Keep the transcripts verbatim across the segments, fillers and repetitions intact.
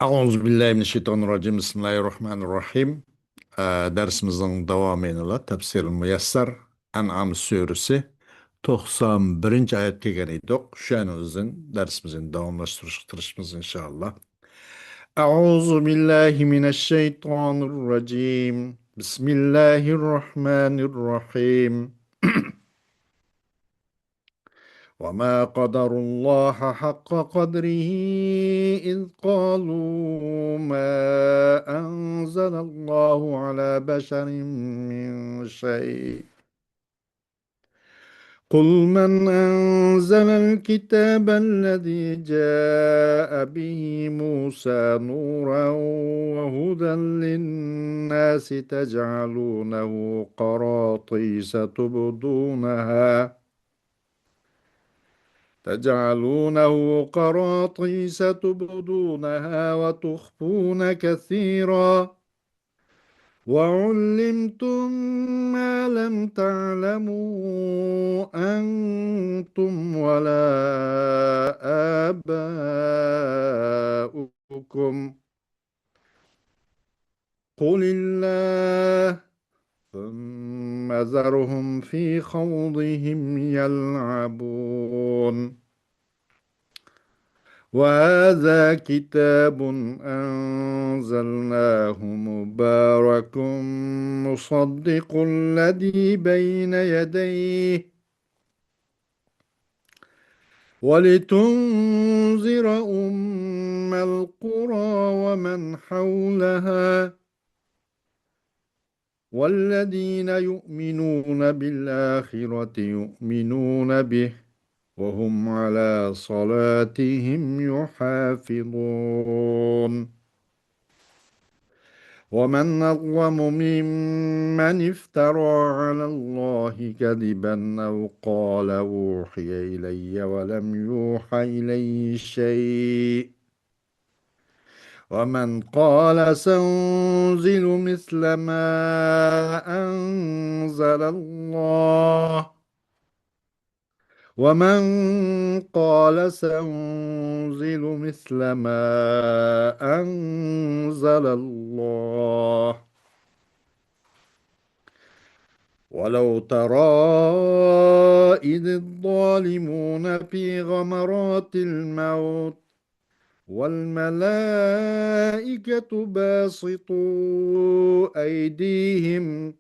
أعوذ بالله من الشيطان الرجيم. بسم الله الرحمن الرحيم. ئە، دەرسىمىزنىڭ داۋامى يەنىلا تەپسىرىل مۇيەسسەر، ئەنئام سۈرىسى، توقسان بىرىنچى ئايەت كەلگەن ئىدۇق. شۇنىڭ ئۈزۈن دەرسىمىزنى داۋاملاشتۇرۇشقا تىرىشىمىز، ئىنشائاللا. أعوذ بالله من الشيطان الرجيم. بسم الله الرحمن الرحيم. وما قدروا الله حق قدره إذ قالوا ما أنزل الله على بشر من شيء. قل من أنزل الكتاب الذي جاء به موسى نورا وهدى للناس تجعلونه قراطيس تبدونها تجعلونه قراطيس تبدونها وتخفون كثيرا وعلمتم ما لم تعلموا أنتم ولا آباؤكم قل الله ثم ذرهم في خوضهم يلعبون. وهذا كتاب أنزلناه مبارك مصدق الذي بين يديه ولتنذر أم القرى ومن حولها والذين يؤمنون بالآخرة يؤمنون به وهم على صلاتهم يحافظون. ومن أظلم ممن افترى على الله كذبا أو قال أوحي إلي ولم يوح إليه شيء ومن قال سأنزل مثل ما أنزل الله ومن قال سأنزل مثل ما أنزل الله ولو ترى إذ الظالمون في غمرات الموت والملائكة باسطو أيديهم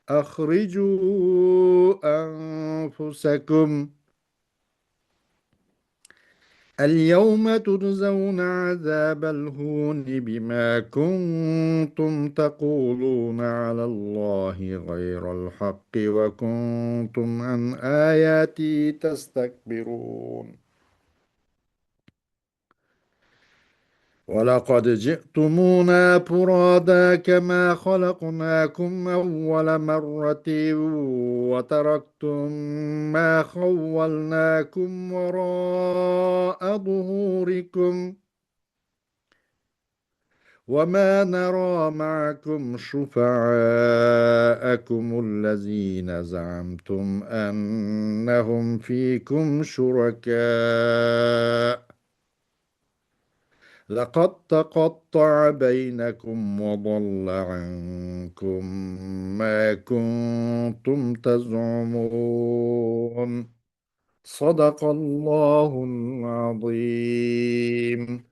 أخرجوا أنفسكم اليوم تجزون عذاب الهون بما كنتم تقولون على الله غير الحق وكنتم عن آياته تستكبرون. ولقد جئتمونا فرادا كما خلقناكم أول مرة وتركتم ما خولناكم وراء ظهوركم وما نرى معكم شفعاءكم الذين زعمتم أنهم فيكم شركاء لقد تقطع بينكم وضل عنكم ما كنتم تزعمون. صدق الله العظيم.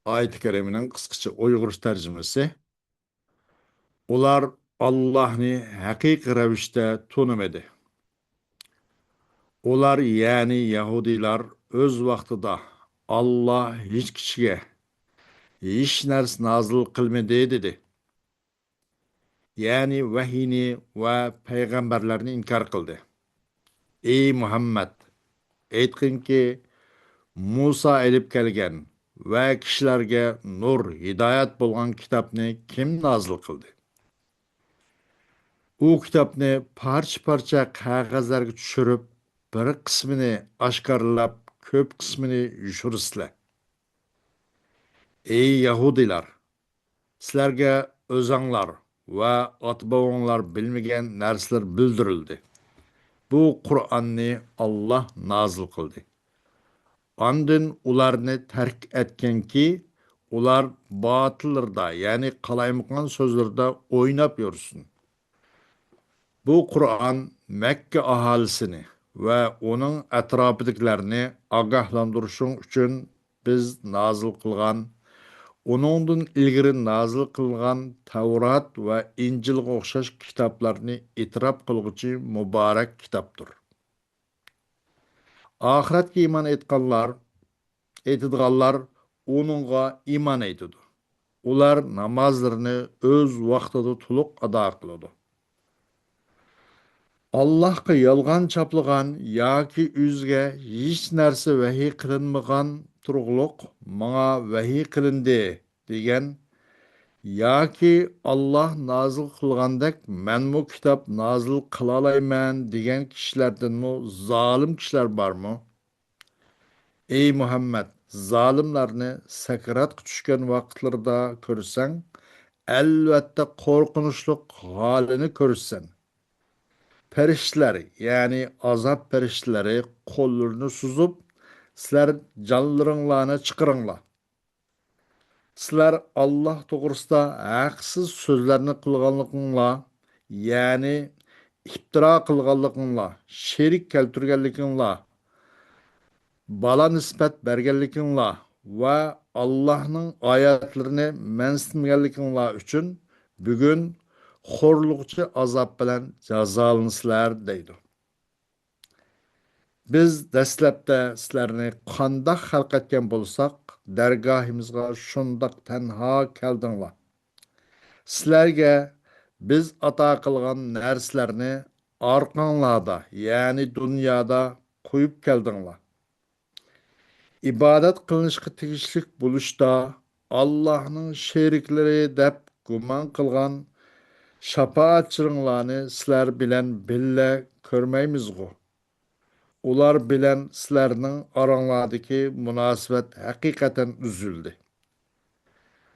ئايەت كەرىمىنىڭ قىسقىچە ئۇيغۇرچە تەرجىمىسى. ئۇلار ئاللاھنى ھەقىقىي رەۋىشتە تونۇمىدى. ئۇلار، يەنى يەھۇدىيلار، ئۆز ۋاقتىدا ئاللا ھېچ كىشىگە ھېچ نەرسە نازىل قىلمىدى دېدى. يەنى ۋەھىينى ۋە پەيغەمبەرلەرنى ئىنكار قىلدى. ئەي مۇھەممەد، ئېيتقىنكى، مۇسا ئېلىپ كەلگەن ۋە كىشىلەرگە نۇر، ھىدايەت بولغان كىتابنى كىم نازىل قىلدى؟ ئۇ كىتابنى پارچە-پارچە قەغەزلەرگە چۈشۈرۈپ، بىر قىسمىنى ئاشكارىلاپ، كۆپ قىسمىنى يوشۇرىسىلەر. ئەي يەھۇدىيلار! سىلەرگە ئۆزەڭلار ۋە ئاتا-بوۋاڭلار بىلمىگەن نەرسىلەر بىلدۈرۈلدى. بۇ قۇرئاننى ئاللا نازىل قىلدى. ئاندىن ئۇلارنى تەرك ئەتكىنكى، ئۇلار باتىللىرىدا، يەنى قالايمىقان سۆزلىرىدە ئويناپ يۈرسۇن. بۇ قۇرئان مەككە ئاھالىسىنى ۋە ئۇنىڭ ئەتراپىدىكىلەرنى ئاگاھلاندۇرۇشۇڭ ئۈچۈن بىز نازىل قىلغان، ئۇنىڭدىن ئىلگىرى نازىل قىلىنغان تەۋرات ۋە ئىنجىلغا ئوخشاش كىتابلارنى ئېتىراپ قىلغۇچى مۇبارەك كىتابتۇر. ئاخىرەتكە ئىمان ئېيتقانلار، ئېيتىدىغانلار ئۇنىڭغا ئىمان ئېيتىدۇ. ئۇلار نامازلىرىنى ئۆز ۋاقتىدا تولۇق ئادا قىلىدۇ. ئاللاھقا يالغان چاپلىغان ياكى ئۆزىگە ھېچ نەرسە ۋەھىي قىلىنمىغان تۇرغۇلۇق ماڭا ۋەھىي قىلىندى دېگەن ياكى ئاللاھ نازىل قىلغاندەك مەنمۇ كىتاب نازىل قىلالايمەن دېگەن كىشىلەردىنمۇ زالىم كىشىلەر بارمۇ؟ ئەي مۇھەممەد، زالىملارنى سەكراتقا چۈشكەن ۋاقىتلىرىدا كۆرسەڭ، ئەلۋەتتە قورقۇنچلۇق ھالىنى كۆرىسەن. پەرىشتىلەر، يەنى ئازاب پەرىشتىلىرى قوللىرىنى سوزۇپ، سىلەر جانلىرىڭلارنى چىقىرىڭلار. سىلەر ئاللاھ توغرىسىدا ھەقسىز سۆزلەرنى قىلغانلىقىڭلار، يەنى ئىپتىرا قىلغانلىقىڭلار، شېرىك كەلتۈرگەنلىكىڭلار، بالا نىسبەت بەرگەنلىكىڭلار ۋە ئاللاھنىڭ ئايەتلىرىنى مەنسىتمىگەنلىكىڭلار ئۈچۈن بۈگۈن خورلۇقچى ئازاب بىلەن جازالىنىسىلەر دەيدۇ. بىز دەسلەپتە سىلەرنى قانداق خەلق ئەتكەن بولساق، دەرگاھىمىزغا شۇنداق تەنھا كەلدىڭلار. سىلەرگە بىز ئاتا قىلغان نەرسىلەرنى ئارقاڭلاردا، يەنى دۇنيادا قويۇپ كەلدىڭلار. ئىبادەت قىلىنىشقا تېگىشلىك بولۇشتا ئاللاھنىڭ شېرىكلىرى دەپ گۇمان قىلغان شاپائەتچىلىرىڭلارنى سىلەر بىلەن بىللە كۆرمەيمىزغۇ؟ ئۇلار بىلەن سىلەرنىڭ ئاراڭلاردىكى مۇناسىۋەت ھەقىقەتەن ئۈزۈلدى.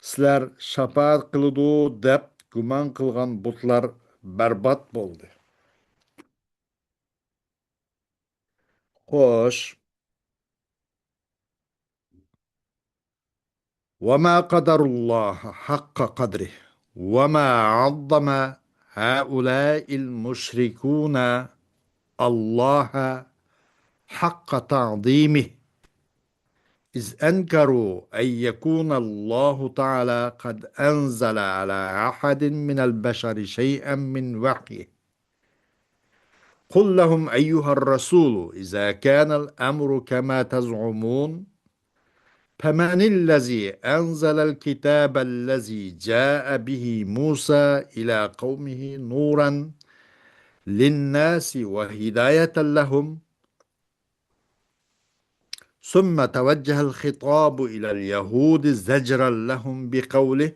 سىلەر شاپائەت قىلىدۇ دەپ گۇمان قىلغان بۇتلار بەربات بولدى. خوش. وما قدروا الله حق قدره وما عظم هؤلاء المشركون الله حق تعظيمه إذ أنكروا أن يكون الله تعالى قد أنزل على أحد من البشر شيئا من وحيه قل لهم أيها الرسول إذا كان الأمر كما تزعمون فمن الذي أنزل الكتاب الذي جاء به موسى إلى قومه نورا للناس وهداية لهم ثم توجه الخطاب إلى اليهود زجرا لهم بقوله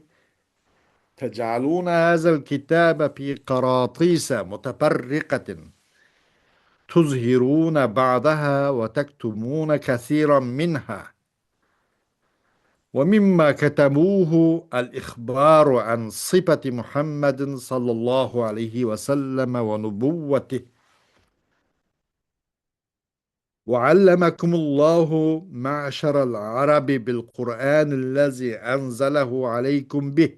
تجعلون هذا الكتاب في قراطيس متفرقة تظهرون بعضها وتكتمون كثيرا منها ومما كتموه الإخبار عن صفة محمد صلى الله عليه وسلم ونبوته وعلمكم الله معشر العرب بالقرآن الذي أنزله عليكم به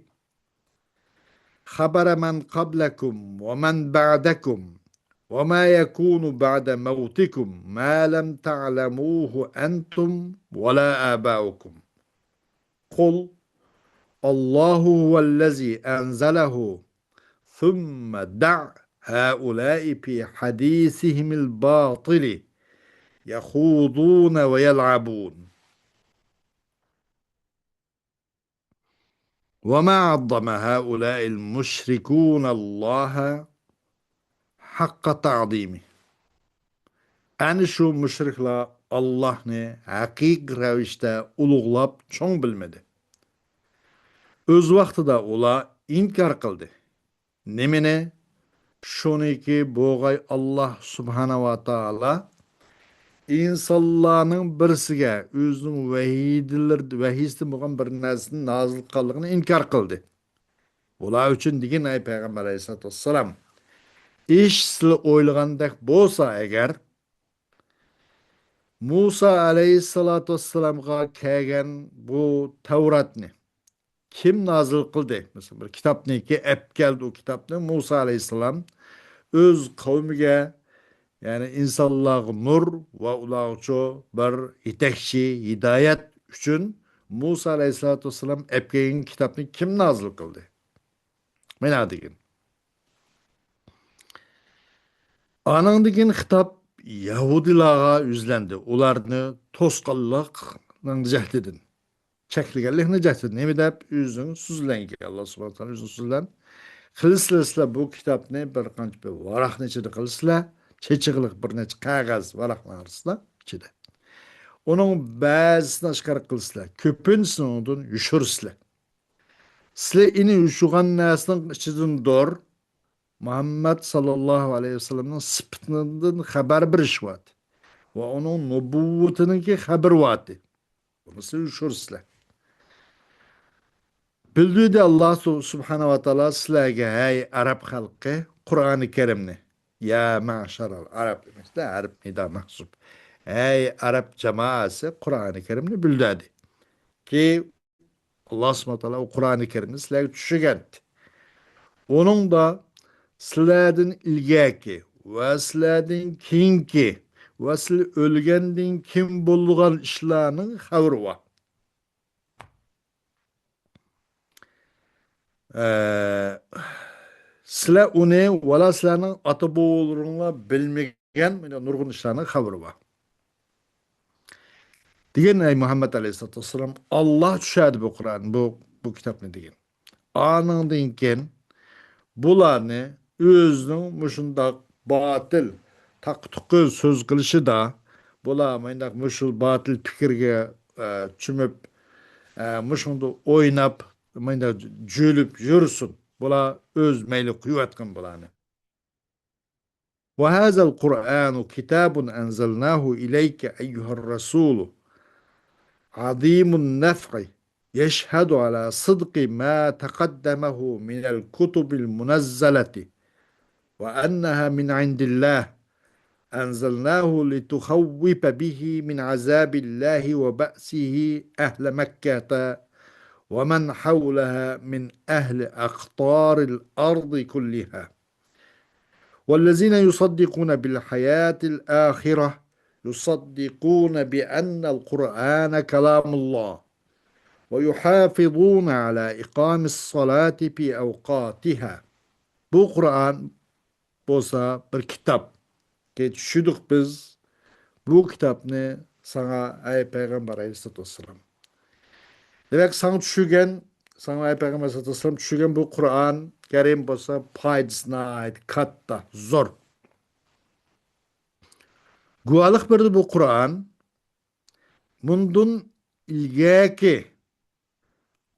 خبر من قبلكم ومن بعدكم وما يكون بعد موتكم ما لم تعلموه أنتم ولا آباؤكم قل الله هو الذي أنزله ثم دع هؤلاء في حديثهم الباطل يخوضون ويلعبون وما عظم هؤلاء المشركون الله حق تعظيمه. ئەنە شۇ مۇشرىكلار ئاللاھنى ھەقىقىي رەۋىشتە ئۇلۇغلاپ چوڭ بىلمىدى. ئۆز ۋاقتىدا ئۇلار ئىنكار قىلدى. نېمىنى؟ شۇنىكى بوغاي ئاللاھ سۇبھانەھۇ ۋە تائالا ئىنسانلارنىڭ بىرسىگە ئۆزىنىڭ ۋەھىيدىلىرى-، ۋەھىيسىدىن بولغان بىر نەرسىنى نازىل قىلغانلىقىنى ئىنكار قىلدى. بۇلار ئۈچۈن دېگىن، ئەي پەيغەمبەر ئەلەيھىسسالاتۇ ۋەسسالام، ئىش سىلەر ئويلىغاندەك بولسا ئەگەر، مۇسا ئەلەيھىسسالاتۇ ۋەسسالامغا كەلگەن بۇ تەۋراتنى كىم نازىل قىلدى؟ مەسىلەن، بىر كىتابنىكى ئەپ كەلدى، ئۇ كىتابنى مۇسا ئەلەيھىسسالام ئۆز قەۋمىگە، يەنى ئىنسانلارغا نۇر ۋە ئۇلارغىچۇ بىر يېتەكچى، ھىدايەت ئۈچۈن مۇسا ئەلەيھىسسالاتۇ ۋەسسالام ئەپ كەلگەن كىتابنى كىم نازىل قىلدى؟ مانا دېگىن. ئانىڭدىن كېيىن خىتاب يەھۇدىيلارغا يۈزلەندى. ئۇلارنى توسقانلىقنىڭ جەھىتىدىن، چەكلىگەنلىكنىڭ جەھىتىدىن. نېمە دەپ؟ ئۆزىنىڭ سۆزلەنگەن. ئاللا سۇبھانەھۇ ۋە تائالا ئۆزىنىڭ سۆزلەن. قىلىسىلەر سىلەر بۇ كىتابنى بىر قانچە بىر ۋاراقنىڭ ئىچىدە قىلىسىلەر. چېچىقلىق بىر نەچچە قەغەز ۋاراقنىڭ ئارىسىدا ئىچىدە. ئۇنىڭ بەزىسىنى ئاشكارا قىلىسىلەر. كۆپىنچىسىنى ئۇنىڭدىن يوشۇرىسىلەر. سىلەر ئېنى يوشۇرغان نەرسىنىڭ ئىچىدىندۇر مۇھەممەد ساللاللاھۇ ئەلەيھى ۋەسەللەمنىڭ سۈپىتىدىن خەۋەر بېرىش ۋاتى ۋە ئۇنىڭ نۇبۇۋۋىتىنىڭكى خەۋىرى ۋاتى. بۇنى سىلەر يوشۇرىسىلەر. بىلدۈردى ئاللا سۇ-، سۇبھانەھۇ ۋە تائالا سىلەرگە، ھەي ئەرەب خەلقى، قۇرئانى كەرىمنى. يا مەشەرەل ئەرەب دېمەكتە، ئەرەب نىدا مەھسۇب. ھەي ئەرەب جامائەسى، قۇرئانى كەرىمنى بىلدۈردى. كى ئاللا سۇبھانەھۇ ۋە تائالا ئۇ قۇرئانى كەرىمنى سىلەرگە چۈشۈرگەنتى. ئۇنىڭدا سىلەردىن ئىلگەركى ۋە سىلەردىن كېيىنكى ۋە سىلەر ئۆلگەندىن كېيىن بولغان ئىشلارنىڭ خەۋىرى بار. ئە، سىلەر ئۇنى ۋەلا سىلەرنىڭ ئاتا-بوۋىلىرىڭلار بىلمىگەن نۇرغۇن ئىشلارنىڭ خەۋىرى بار. دېگەن، ئەي مۇھەممەد ئەلەيھىسسالاتۇ ۋەسسالام، ئاللا چۈشەردى بۇ قۇرئان، بۇ، بۇ كىتابنى دېگەن. ئانىڭدىن كېيىن بۇلارنى ئۆزىنىڭ مۇشۇنداق باتىل، تاقا-تۇقا سۆز قىلىشىدا، بۇلار مۇنداق مۇشۇ باتىل پىكىرگە، ئە، چۆمۈپ، ئە، مۇشۇڭدا ئويناپ، مۇنداق جۆلۈپ يۈرسۇن. بۇلار ئۆز مەيلى قويۇۋاتقان بۇلارنى. وهذا القرآن كتاب أنزلناه إليك أيها الرسول عظيم النفع يشهد على صدق ما تقدمه من الكتب المنزلة وأنها من عند الله أنزلناه لتخوف به من عذاب الله وبأسه أهل مكة ومن حولها من أهل أقطار الأرض كلها والذين يصدقون بالحياة الآخرة يصدقون بأن القرآن كلام الله ويحافظون على إقام الصلاة في أوقاتها. بۇ قۇرئان بولسا بىر كىتاب. كى چۈشۈردۇق بىز بۇ كىتابنى ساڭا، ئەي پەيغەمبەر ئەلەيھىسسالاتۇ ۋەسسالام. دېمەك، ساڭا چۈشۈرگەن، ساڭا، ئەي پەيغەمبەر ئەلەيھىسسالاتۇ ۋەسسالام، چۈشۈرگەن بۇ قۇرئان كەرىم بولسا پايدىسى ناھايىتى كاتتا، زور. گۇۋاھلىق بېرىدۇ بۇ قۇرئان. مۇندىن ئىلگەركى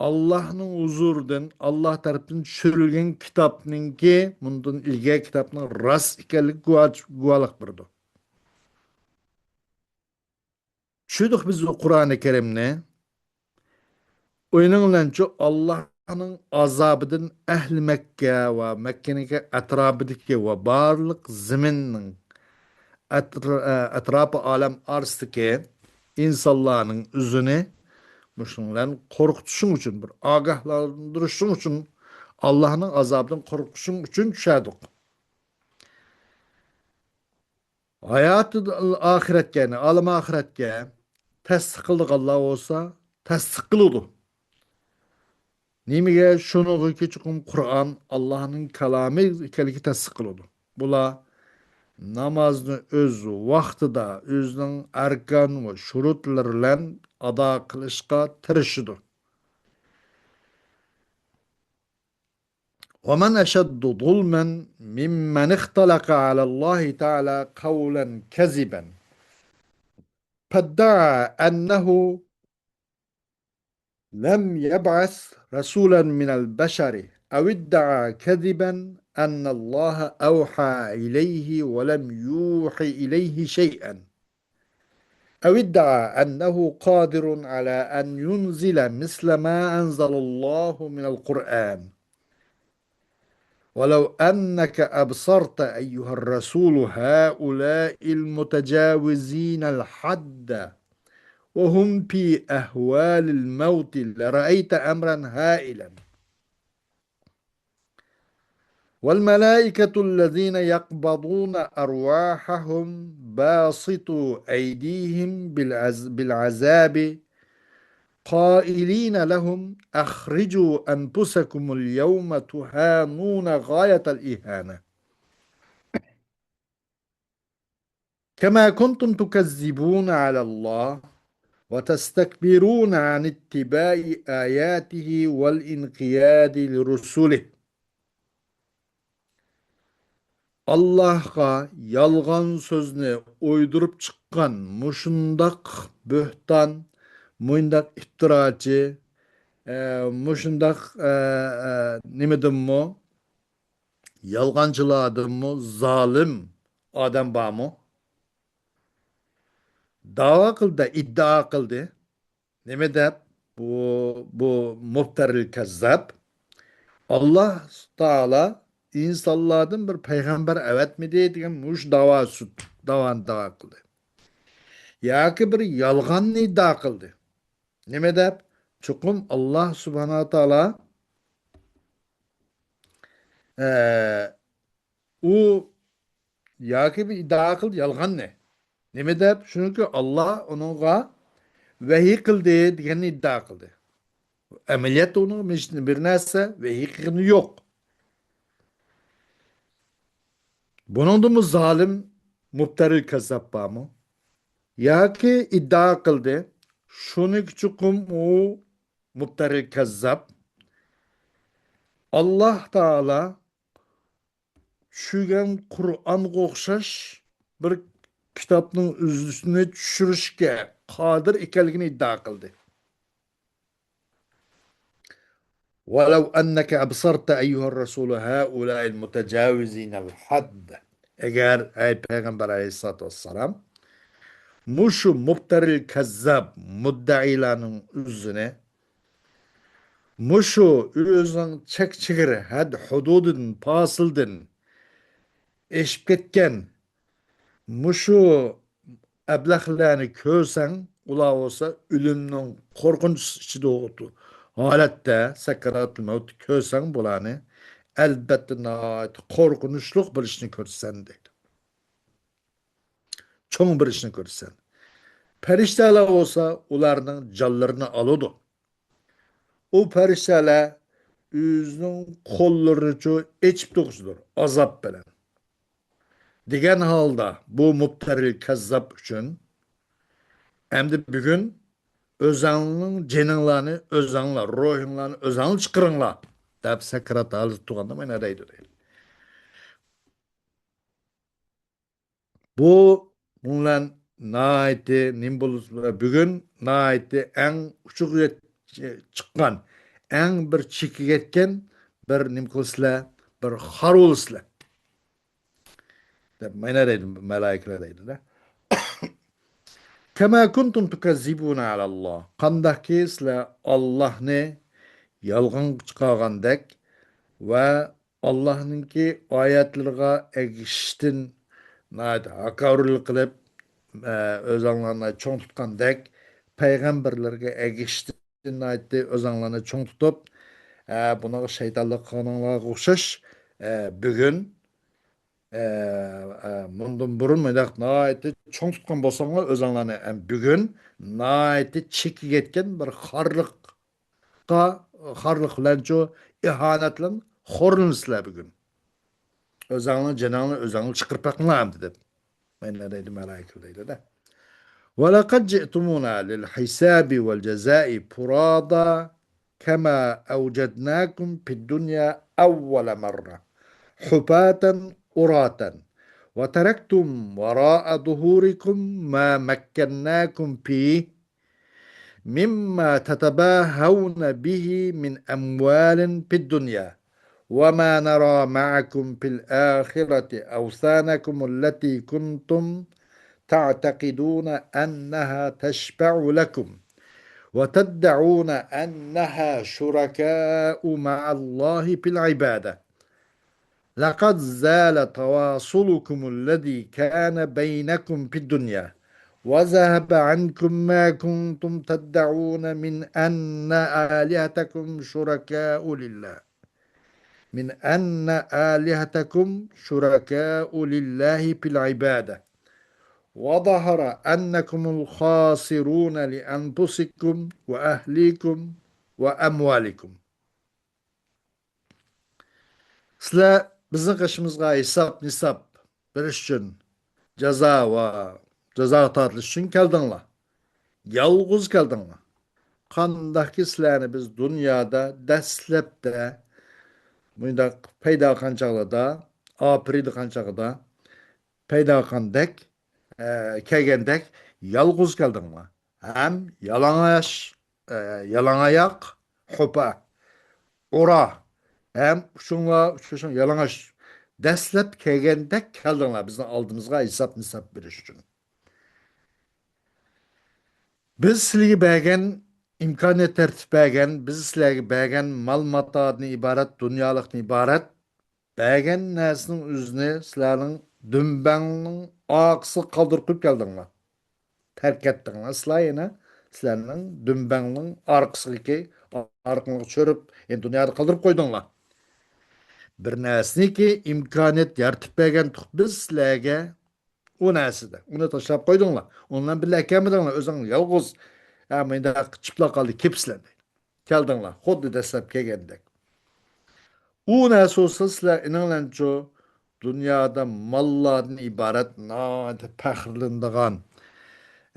ئاللاھنىڭ ھۇزۇرىدىن، ئاللاھ تەرىپىدىن چۈشۈرۈلگەن كىتابنىڭكى، مۇندىن ئىلگەركى كىتابنىڭ راست ئىكەنلىكى گۇۋاھ-، گۇۋاھلىق بېرىدۇ. چۈشۈردۇق بىز بۇ قۇرئانى كەرىمنى. ئويلىنىڭلارچۇ، ئاللاھنىڭ ئازابىدىن ئەھلى مەككە ۋە مەككىنىڭكى ئەتراپىدىكى ۋە بارلىق زېمىننىڭ ئەتر-، ئە، ئەتراپى ئالەم ئارىسىدىكى ئىنسانلارنىڭ ئۆزىنى مۇشۇنىڭ بىلەن قورقۇتۇشۇڭ ئۈچۈن، بىر ئاگاھلاندۇرۇشۇڭ ئۈچۈن، ئاللاھنىڭ ئازابىدىن قورقۇشۇڭ ئۈچۈن چۈشەردۇق. ھاياتىل ئاخىرەتكە، يەنى ئالەم ئاخىرەتكە تەستىق قىلىدىغانلار بولسا، تەستىق قىلىدۇ. نېمىگە؟ شۇنىڭغىكى چوقۇم قۇرئان ئاللاھنىڭ كالامى ئىكەنلىكى تەستىق قىلىدۇ. بۇلار نامازنى ئۆز ۋاقتىدا، ئۆزىنىڭ ئەركان ۋە شۇرۇتلىرى بىلەن ئادا قىلىشقا تىرىشىدۇ. ومن أشد ظلما ممن اختلق على الله تعالى قولا كذبا فادعى أنه لم يبعث رسولا من البشر أو ادعى كذبا أن الله أوحى إليه ولم يوح إليه شيئا أو ادعى أنه قادر على أن ينزل مثل ما أنزل الله من القرآن. ولو أنك أبصرت أيها الرسول هؤلاء المتجاوزين الحد وهم في أهوال الموت لرأيت أمرا هائلا. والملائكة الذين يقبضون أرواحهم باسطو أيديهم بالعز-، بالعذاب قائلين لهم أخرجوا أنفسكم اليوم تهانون غاية الإهانة. كما كنتم تكذبون على الله وتستكبرون عن اتباع آياته والانقياد لرسله. ئاللاھقا يالغان سۆزنى ئويدۇرۇپ چىققان مۇشۇنداق بۆھتان، مۇشۇنداق ئىپتىراچى، ئە، مۇشۇنداق، ئە، ئە، نېمىدىنمۇ، يالغانچىلاردىنمۇ زالىم ئادەم بارمۇ؟ داۋا قىلدى، ئىددىئا قىلدى. نېمە دەپ؟ بۇ، بۇ مۇپتەرىل كەززاب. ئاللاھ تائالا ئىنسانلاردىن بىر پەيغەمبەر ئەۋەتمىدى دېگەن مۇشۇ داۋا، داۋانى داۋا قىلدى. ياكى بىر يالغاننى ئىددىئا قىلدى. نېمە دەپ؟ چوقۇم ئاللاھ سۇبھانەھۇ ۋە تائالا، ئە، ئۇ ياكى بىر ئىددىئا قىلدى يالغاننى. نېمە دەپ؟ چۈنكى ئاللاھ ئۇنىڭغا ۋەھىي قىلدى دېگەننى ئىددىئا قىلدى. ئەمەلىيەتتە ئۇنىڭغا ھېچ بىر نەرسە ۋەھىي قىلغىنى يوق. بۇنىڭدىنمۇ زالىم مۇپتەرىل كەززاب بارمۇ؟ ياكى ئىددىئا قىلدى، شۇنىڭكى چوقۇم ئۇ مۇپتەرىل كەززاب. ئاللاھ تائالا چۈشۈرگەن قۇرئانغا ئوخشاش بىر كىتابنىڭ ئۆزىنى چۈشۈرۈشكە قادىر ئىكەنلىكىنى ئىددىئا قىلدى. ولو أنك أبصرت أيها الرسول هؤلاء المتجاوزين الحد. ئەگەر، ئەي پەيغەمبەر ئەلەيھىسسالاتۇ ۋەسسالام، مۇشۇ مۇپتەرىل كەززاب مۇددەئىيلارنىڭ ئۆزىنى، مۇشۇ ئۆزىنىڭ چەك-چېگرا، ھەد-ھۇدۇدىدىن، پاسىلدىن ئېشىپ كەتكەن مۇشۇ ئەبلەخلەرنى كۆرسەڭ، ئۇلار بولسا ئۆلۈمنىڭ قورقۇنچ ئىچىدە ھالەتتە، سەكراتۇل مەۋتنى كۆرسەڭ بۇلارنى، ئەلبەتتە ناھايىتى قورقۇنچلۇق بىر ئىشنى كۆرىسەن دەيدۇ. چوڭ بىر ئىشنى كۆرىسەن. پەرىشتەلەر بولسا ئۇلارنىڭ جانلىرىنى ئالىدۇ. ئۇ پەرىشتەلەر ئۆزىنىڭ قوللىرىنىچۇ ئېچىپ تۇرغۇچىدۇر، ئازاب بىلەن. دېگەن ھالدا بۇ مۇپتەرىل كەززاب ئۈچۈن، ئەمدى بۈگۈن ئۆزەڭنىڭ جېنىڭلارنى ئۆزەڭلار، روھىڭلارنى ئۆزەڭلار چىقىرىڭلار، دەپ سەكرات ھالىتى تۇرغاندا مانا دەيدۇ، دەيدۇ. بۇ بۇنىڭ بىلەن ناھايىتى نېمە بولسا، بۈگۈن ناھايىتى ئەڭ ئۇچىغا يەت-، چىققان، ئەڭ بىر چېكىگە يەتكەن بىر نېمە قىلىسىلەر، بىر خار بولىسىلەر، دەپ مانا دەيدۇ، مەلائىكىلەر دەيدۇ-دە. كما كنتم تكذبون على الله. قانداقكى سىلەر ئاللاھنى يالغانغا چىقارغاندەك ۋە ئاللاھنىڭكى ئايەتلىرىغا ئەگىشىشتىن ناھايىتى ھاكاۋۇرلۇق قىلىپ، ئە، ئۆزەڭلارنى چوڭ تۇتقاندەك، پەيغەمبەرلەرگە ئەگىشىشتىن ناھايىتى ئۆزەڭلارنى چوڭ تۇتۇپ، ئە، بۇنىڭغا شەيتانلىق قىلغىنىڭلارغا ئوخشاش، ئە، بۈگۈن، ئە، ئە، مۇندىن بۇرۇن مۇنداق ناھايىتى چوڭ تۇتقان بولساڭلار ئۆزەڭلارنى، ئە، بۈگۈن ناھايىتى چېكىگە يەتكەن بىر خارلىق خارلىق بىلەنچۇ، ئىھانەت بىلەن خورلىنىسىلەر بۈگۈن. ئۆزەڭنىڭ جېنىڭنى ئۆزەڭلار چىقىرىپ بېقىڭلار ئەمدى دەپ. مانا دەيدۇ، مەلائىكە دەيدۇ-دە. ولقد جئتمونا للحساب والجزاء فرادى كما وجدناكم في الدنيا أول مرة حفاة عراة وتركتم وراء ظهوركم ما مكناكم فيه مما تتباهون به من أموال في الدنيا، وما نرى معكم في الآخرة أوثانكم التي كنتم تعتقدون أنها تشفع لكم، وتدعون أنها شركاء مع الله في العبادة. لقد زال تواصلكم الذي كان بينكم في الدنيا وذهب عنكم ما كنتم تدعون من أن آلهتكم شركاء لله من أن آلهتكم شركاء لله في العبادة وظهر أنكم الخاسرون لأنفسكم وأهليكم وأموالكم. سىلەر بىزنىڭ قېشىمىزغا ھېساب-نىساب بېرىش ئۈچۈن، جازا ۋە جازاغا تارتىلىش ئۈچۈن كەلدىڭلار. يالغۇز كەلدىڭلار. قانداقكى سىلەرنى بىز دۇنيادا دەسلەپتە مۇنداق پەيدا قىلغان چاغلاردا، ئاپىرىدىغان چاغدا پەيدا قىلغاندەك، ئە، كەلگەندەك يالغۇز كەلدىڭلار. ھەم يالاڭاچ، ئە، يالاڭاياق، خۇپا، ئورا، ھەم ئۇچۇڭلار، ئۇچۇشۇڭ يالاڭاچ. دەسلەپ كەلگەندەك كەلدىڭلار بىزنىڭ ئالدىمىزغا ھېساب-نىساب بېرىش ئۈچۈن. بىز سىلەرگە بەرگەن ئىمكانىيەت، تەرتىپ بەرگەن، بىز سىلەرگە بەرگەن مال-ماتادىن ئىبارەت، دۇنيالىقتىن ئىبارەت بەرگەن نەرسىنىڭ ئۆزىنى سىلەرنىڭ دۈمبەڭنىڭ ئارقىسىغا قالدۇرۇپ قويۇپ كەلدىڭلار. تەرك ئەتتىڭلار سىلەر يەنە. سىلەرنىڭ دۈمبەڭنىڭ ئارقىسىغىكى، ئارقىڭلارغا چۆرۈپ، يەنە دۇنيادا قالدۇرۇپ قويدۇڭلار. بىر نەرسىنىكى ئىمكانىيەت يارىتىپ بەرگەنتۇق بىز سىلەرگە ئۇ نەرسىدە. ئۇنى تاشلاپ قويدۇڭلار. ئۇنىڭ بىلەن ئەكەلمىدىڭلار. ئۆزۈڭ يالغۇز، ھە، مۇنداق چىپلا قالدى، كېپسىلەر دەيدۇ. كەلدىڭلار، خۇددى دەسلەپ كەلگەندەك. ئۇ نەرسە بولسا سىلەر ئېنىڭلارچۇ دۇنيادا ماللاردىن ئىبارەت ناھايىتى پەخىرلىنىدىغان،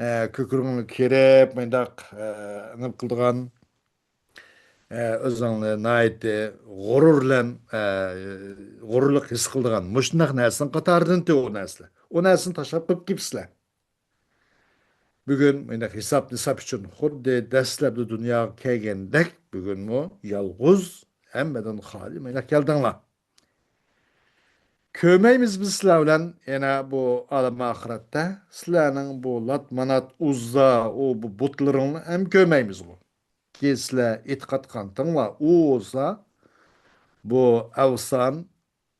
ئە، كۆكرىكىڭلارغا كىرىپ، مۇنداق، ئە، نېمە قىلىدىغان، ئە، ئۆزۈڭلارنى ناھايىتى غۇرۇر بىلەن، ئە، غۇرۇرلۇق ھېس قىلىدىغان مۇشۇنداق نەرسىنىڭ قاتارىدىن ئۇ نەرسىلەر. ئۇ نەرسىنى تاشلاپ قويۇپ كېپسىلەر. بۈگۈن مۇنداق ھېساب-نىساب ئۈچۈن خۇددى دەسلەپتە دۇنياغا كەلگەندەك بۈگۈنمۇ يالغۇز، ھەممىدىن خالىي مۇنداق كەلدىڭلار. كۆرمەيمىز بىز سىلەر بىلەن يەنە بۇ ئالەم ئاخىرەتتە سىلەرنىڭ بۇ لات، مانات، ئۇززا، ئۇ بۇ بۇتلىرىڭلارنى ھەم كۆرمەيمىزغۇ. كېيىن سىلەر ئېتىقاد قىلغانتىڭلار، ئۇ بولسا بۇ ئەۋسان،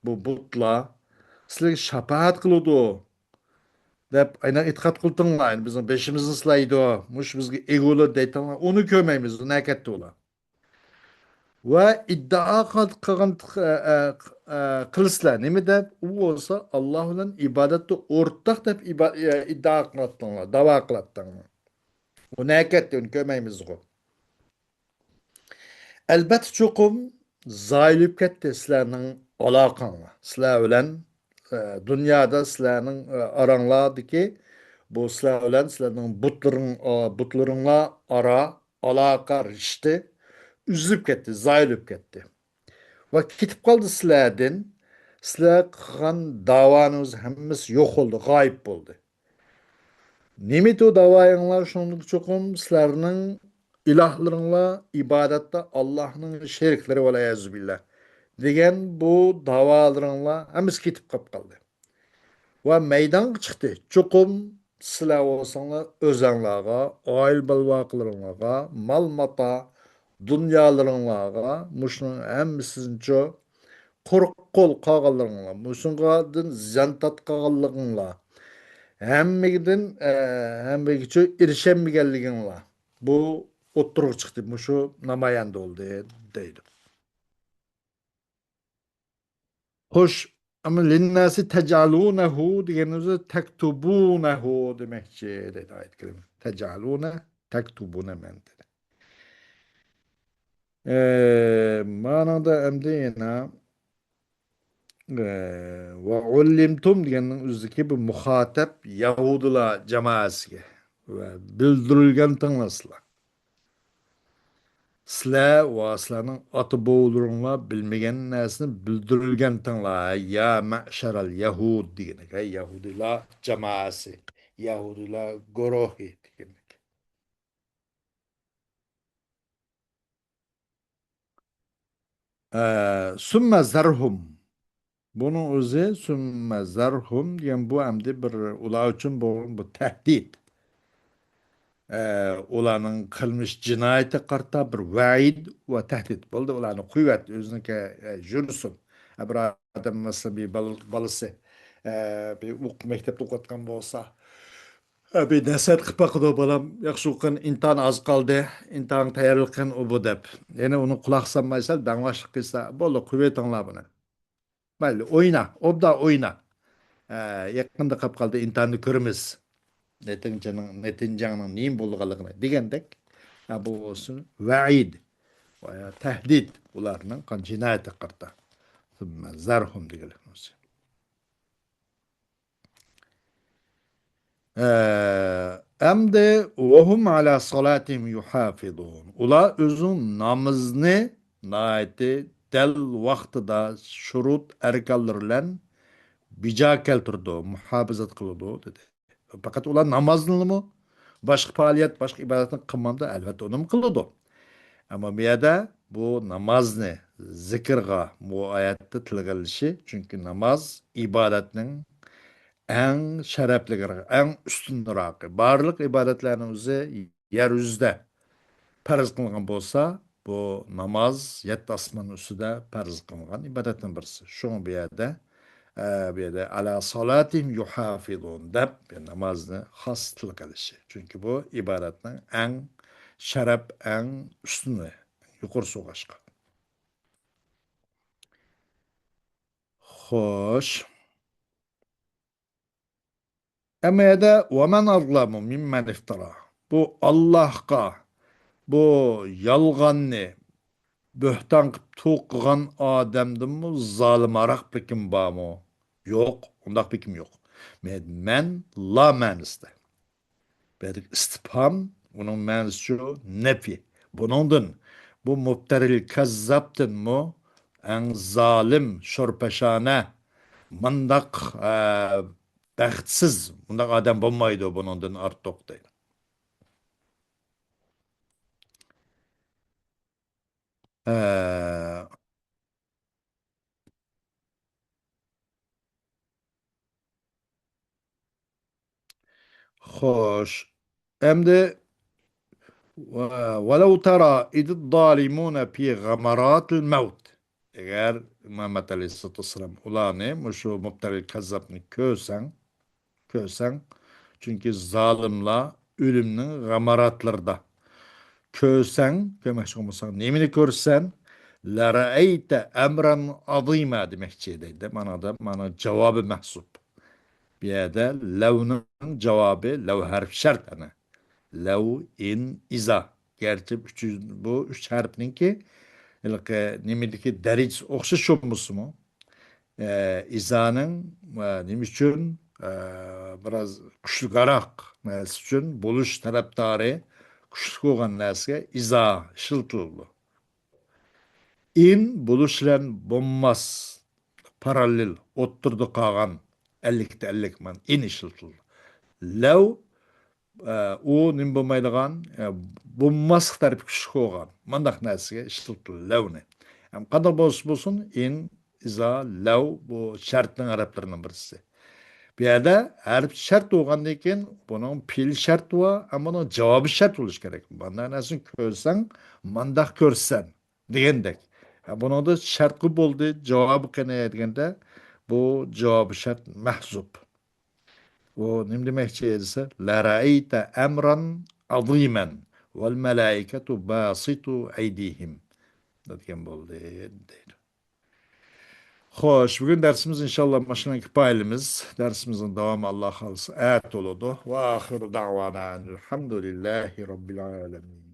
بۇ بۇتلار سىلەرگە شاپائەت قىلىدۇ دەپ ئاينا ئېتىقاد قىلدىڭلار. يەنى بىزنىڭ بېشىمىزنى سىلايدۇ، مۇشۇ بىزگە ئىگە بولىدۇ دەيتىڭلار. ئۇنى كۆرمەيمىز، ئۇ نەگە كەتتى ئۇلار؟ ۋە ئىددىئا قىلغان، ئە، ئە، ئە، قىلىسىلەر. نېمە دەپ؟ ئۇ بولسا ئاللا بىلەن ئىبادەتتە ئورتاق دەپ ئىبا-، ئە، ئىددىئا قىلاتتىڭلار، داۋا قىلاتتىڭلار. ئۇ نەگە كەتتى؟ ئۇنى كۆرمەيمىزغۇ. ئەلبەتتە، چوقۇم زايىل بولۇپ كەتتى سىلەرنىڭ ئالاقەڭلار. سىلەر بىلەن، ئە، دۇنيادا سىلەرنىڭ، ئە، ئاراڭلاردىكى بۇ سىلەر بىلەن سىلەرنىڭ بۇتلىرىڭ-، ئا، بۇتلىرىڭلار ئارا ئالاقە رىشتە ئۈزۈلۈپ كەتتى، زايىل بولۇپ كەتتى. ۋە كېتىپ قالدى سىلەردىن. سىلەر قىلغان داۋانىڭىز ھەممىسى يوق بولدى، غايىب بولدى. نېمىتۇ داۋايىڭلار؟ شۇنىڭدىن چوقۇم سىلەرنىڭ ئىلاھلىرىڭلار ئىبادەتتە ئاللاھنىڭ شېرىكلىرى، ۋەلئىيازۇ بىللا، دېگەن بۇ داۋالىرىڭلار ھەممىسى كېتىپ قاپ قالدى. ۋە مەيدانغا چىقتى. چوقۇم سىلەر بولساڭلار ئۆزەڭلارغا، ئائىلە بالىۋاقلىرىڭلارغا، مال-ماتا، دۇنيالىرىڭلارغا، مۇشۇنىڭ ھەممىسىنچۇ قۇرۇق قول قالغانلىقىڭلار، مۇشۇنىڭدىن زىيان تارتقانلىقىڭلار، ھەممىدىن، ئە، ھەممىگىچۇ ئېرىشەلمىگەنلىكىڭلار، بۇ ئوتتۇرىغا چىقتى، مۇشۇ نامايەندە بولدى، دەيدۇ. خوش، ئەمما لىنناسى تەجئەلۇنەھۇ دېگەن ئۆزى تەكتۇبۇنەھۇ دېمەكچى، دەيدۇ ئايەت كەرىمە. تەجئەلۇنە، تەكتۇبۇنە مەنىدە. ئە، مانىڭدا ئەمدى يەنە، ئە، ۋە ئۇللىمتۇم دېگەننىڭ ئۆزىدىكى بۇ مۇخاتەپ يەھۇدىيلار جامائەسىگە ۋە بىلدۈرۈلگەنتىڭلار سىلەر. سىلەر ۋە سىلەرنىڭ ئاتا-بوۋىلىرىڭلار بىلمىگەن نەرسىنى بىلدۈرۈلگەنتىڭلار، يا مەشەرەل يەھۇد دېگەنلىك، ھەي يەھۇدىيلار جامائەسى، يەھۇدىيلار گۇرۇھى دېگەنلىك. ئە، سۈممە زەرھۇم. بۇنىڭ ئۆزى سۈممە زەرھۇم دېگەن بۇ ئەمدى بىر ئۇلار ئۈچۈن بۇ، بۇ تەھدىت. ئە، ئۇلارنىڭ قىلمىش جىنايىتىگە قارىتا بىر ۋەئىد ۋە تەھدىت. بولدى، ئۇلارنى قويۇۋەت، ئۆزىنىڭكى، ئە، يۈرسۇن. بىر ئادەم، مەسىلەن، بىر بال-، بالىسى، ئە، بىر ئوق-، مەكتەپتە ئوقۇۋاتقان بولسا، ئە، بىر نەسىھەت قىلىپ باقىدۇ، «بالام، ياخشى ئوقۇغىن، ئىمتىھان ئاز قالدى، ئىمتىھانغا تەييارلىق قىلىڭ، ئۇ بۇ» دەپ. يەنە ئۇنىڭ قۇلاق سالمايسەن، داڭۋاشلىق قىلسا، «بولدى، قويۇۋېتىڭلار بۇنى. مەيلى، ئوينا، ئوبدان ئوينا. ئە، يېقىندا قاپ قالدى، ئىمتىھاننى كۆرىمىز. نەتىجەنىڭ، نەتىجەڭنىڭ نېمە بولىدىغانلىقىنى» دېگەندەك، ئە، بۇ بولسۇن ۋەئىد ۋە تەھدىت ئۇلارنىڭ قان جىنايەتكە قارىتا. ثم ذرهم دېگەنلىك بولسا. ئە، ئەمدى «وهم على صلاتهم يحافظون». ئۇلار ئۆزىنىڭ نامىزىنى ناھايىتى دەل ۋاقتىدا، شۇرۇت ئەركانلىرى بىلەن بىجا كەلتۈرىدۇ، مۇھاپىزەت قىلىدۇ، دېدى. پەقەت ئۇلار نامازنىمۇ، باشقا پائالىيەت، باشقا ئىبادەتنى قىلمامدۇ؟ ئەلۋەتتە، ئۇنىمۇ قىلىدۇ. ئەمما بۇ يەردە بۇ نامازنى، زىكىرغا، بۇ ئايەتتە تىلغا ئېلىشى، چۈنكى ناماز ئىبادەتنىڭ ئەڭ شەرەپلىكرىكى، ئەڭ ئۈستۈنرىكى. بارلىق ئىبادەتلەرنىڭ ئۆزى يەر يۈزىدە پەرز قىلىنغان بولسا، بۇ ناماز يەتتە ئاسمان ئۈستىدە پەرز قىلىنغان ئىبادەتنىڭ بىرسى. شۇڭا بۇ يەردە، ئە، بۇ يەردە «على صلاتهم يحافظون» دەپ نامازنى خاس تىلغا ئېلىشى. چۈنكى بۇ ئىبادەتنىڭ ئەڭ شەرەپ، ئەڭ ئۈستۈنى، يۇقىرىسى بولغاچقا. خوش. ئەمما يەردە «ومن أظلم ممن افترى». بۇ ئاللاھقا بۇ يالغاننى بۆھتان قىلىپ توقۇغان ئادەمدىنمۇ زالىمراق بىر كىم بارمۇ؟ يوق، ئۇنداق بىر كىم يوق. مەن، مەن لا مەنىسىدە. بۇ يەردىكى ئىستىپھام، ئۇنىڭ مەنىسىچۇ؟ نەپى. بۇنىڭدىن، بۇ مۇپتەرىل كەززابتىنمۇ ئەڭ زالىم، شورپەشانە، مۇنداق، ئە، بەختسىز، مۇنداق ئادەم بولمايدۇ بۇنىڭدىن ئارتۇق، دەيدۇ. ئە، خوش. ئەمدى، ۋە-، «ولو ترى إذ الظالمون في غمرات الموت». ئەگەر مۇھەممەد ئەلەيھىسسالاتۇ ۋەسسالام ئۇلارنى، مۇشۇ مۇپتەرىل كەززابنى كۆرسەڭ، كۆرسەڭ، چۈنكى زالىملار ئۆلۈمنىڭ غاماراتلىرىدا. كۆرسەڭ، كۆرمەكچى بولساڭ، نېمىنى كۆرىسەن؟ «لرأيت أمرا عظيما» دېمەكچى دەيدۇ. مانادا، مانا جاۋابى مەھزۇپ. بۇ يەردە لەۋنىڭ جاۋابى، لەۋ ھەرپ شەرت ئەنە. لەۋ، ئىن، ئىزا. گەرچە ئۈچ، بۇ ئۈچ ھەرپنىڭكى ھېلىقى نېمىدىكى دەرىجىسى ئوخشاش بولمىسىمۇ، ئە، ئىزانىڭ، ئە، نېمە ئۈچۈن، ئە، بىراز كۈچلۈكرەك نەرسە ئۈچۈن، بولۇش تەرەپدارى كۈچلۈك بولغان نەرسىگە ئىزا ئىشلىتىلىدۇ. ئىن بولۇش بىلەن بولماس، پاراللېل، ئوتتۇرىدا قالغان، ئەللىكتە ئەللىك، مانا، ئىن ئىشلىتىلىدۇ. لەۋ، ئە، ئۇ نېمە بولمايدىغان، ئە، بولماسلىق تەرىپى كۈچلۈك بولغان، مانداق نەرسىگە ئىشلىتىلىدۇ لەۋنى. ھەم قانداق بولسا بولسۇن، ئىن، ئىزا، لەۋ، بۇ شەرتنىڭ ھەرپلىرىنىڭ بىرسى. بۇ يەردە ھەرپ شەرت بولغاندىن كېيىن، بۇنىڭ پېئىل شەرتى بار، ئەمما بۇنىڭ جاۋابى شەرت بولۇشى كېرەك. مانداق نەرسىنى كۆرسەڭ، مانداق كۆرىسەن دېگەندەك. ھە، بۇنىڭدا شەرتقۇ بولدى، جاۋابى قېنى دېگەندە، بۇ جاۋابى شەرت مەھزۇپ. ئۇ نېمە دېمەكچى دېسە، «لرأيت أمرا عظيما والملائكة باسطو أيديهم» دېگەن بولدى، دەيدۇ. خوش، بۈگۈن دەرسىمىز ئىنشاللا ماشۇنىڭ كۇپايىلىمىز. دەرسىمىزنىڭ داۋامى ئاللا خالىسا ئەتە بولىدۇ. وآخر دعوانا أن الحمد لله رب العالمين.